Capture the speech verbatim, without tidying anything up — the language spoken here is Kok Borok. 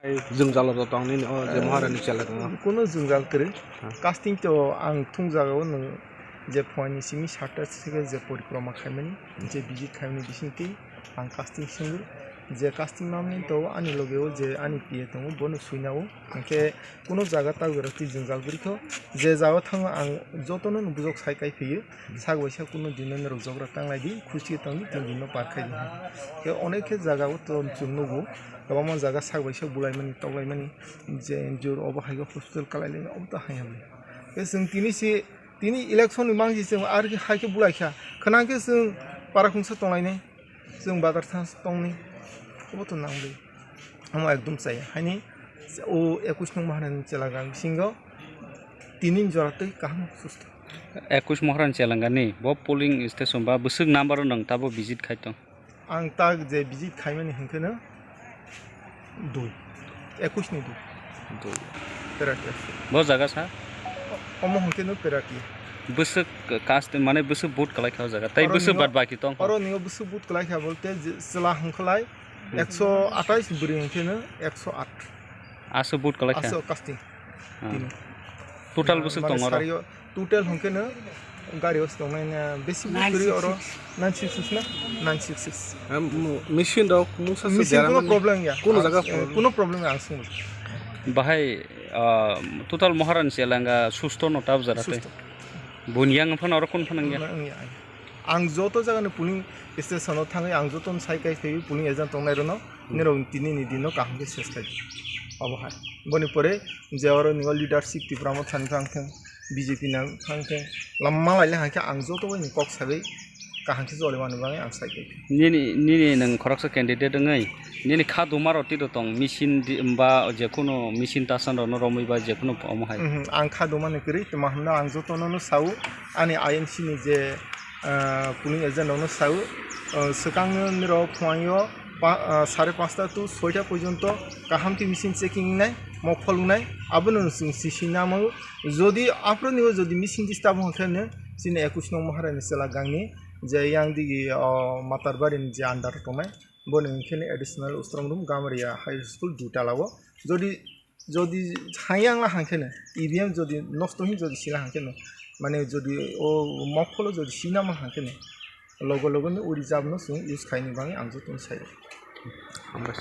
Jwngjal rok tong nini o je Maharani chela tong. Kuno jwngjal kwrwi. Casting to ang thung jagao nwng je phuaini simi satta se je porikroma khaimani, je visit khaimani bisingtwi ang casting swngo. Je casting mamni to ani logeo je ani P A tongo bono suinao. Hwnkhe kuno jaga ta berati jwngjal kwrwi kho. Je jagao thango ang jotono bujok sai kai phiyo. Sak bai sak kuno dino norok jogra tanglai di, khusi tong di, tin dino par khai di. Khe onek khe jaga o to chwng nugo, kwbangma jaga sak bai sak bulai mani, toklai mani, je jor obo hai khe hospital kalai lai obo to hai hamle. Khe chwng tini si, tini election ni mangsi chwng ar hai khe bulai kha, khwnang khe chwng para khungsa tonglai nai. Chwng bazar thang tongni, obo to nang bai. Omo ekdom chaya. Haini o ekush nung Maharani chela gang bisingo tini jora twi kaham susto. Ekush Maharani chelangani bo polling station ba bwswk number o nwng tabo visit khai tong? Ang tak je visit khaimani hwnkhe no dui, ekush ni dui. Dui. Perati. Bo jaga sa? Omo hwnkhe no perati. Bwswk cast mane bwswk vote kalai kha o jaga. Tai oro bwswk ningo, bad baki tong kha? Oro ningo bwswk vote kalai kha bolte je chwla hwnkhlai ekso atais, bwrwi hwnkhe no ekso at. Aswk vote kalai kha? Aswk casting. Ah. Tini. Total bwswk mane tong oro? Sario total hwnkhe no gari o tongnai na besi bwrwi oro nine six six na? Nine six six. Em, mo-, machine rok mungsa se machine kuno derangmani problem ya. Kuno jaga problem? Kuno problem ya, ang swngmani. Bahai, ah, total Maharani chelanga susto no tab jara tei. Susto. Boni yang phano oro kun phano ya? Ang joto jaga ni polling station o thangwi ang joto no sai kai phaiwi polling agent tongnai rwno, nirok tini ni dino kaham khe ses khai. Obo hai. Boni pore je oro ningo leadership Tipra Motha ni phang thang, B J P nang phang thang, lamma lai le hai khe ang joto bai ni kok sabai kaham khe choli mani bagwi ang sai kai. Nini, nini nwng khoroksa candidate wngwi nini kha duma rok tito tong, machine di, ba je kunu machine tasan rok no romwi ba je kunu omo hai. Mhm, ang kha duma ni kwrwi tuma hwnna ang joto no no sao, ani I N C ni je ah, polling agent rokno sao, ah, swkangno nirok phuaio pa-, ah, sare panchta to soita porjonto kaham khe machine checking wngnai, mokphol wngnai, abono chwng sisi namo. Jodi aphuru nio jodi machine disturb wngkha khe no chini ekush nong Maharani chwla gangni je yang digi, ah, Matarbari ni je under tongnai, boni hwnkhe no additional Ostrom room Gamariya High School dutala o. Jodi Jodi hayang la hangkhe no, E V M jodi nosto hin jodi sila hangkhe no, mane jodi o mokpholo jodi sinama hangkhe no, logo logo no o reserve no chwng use khaini bagwi ang joto no sai. Hambai.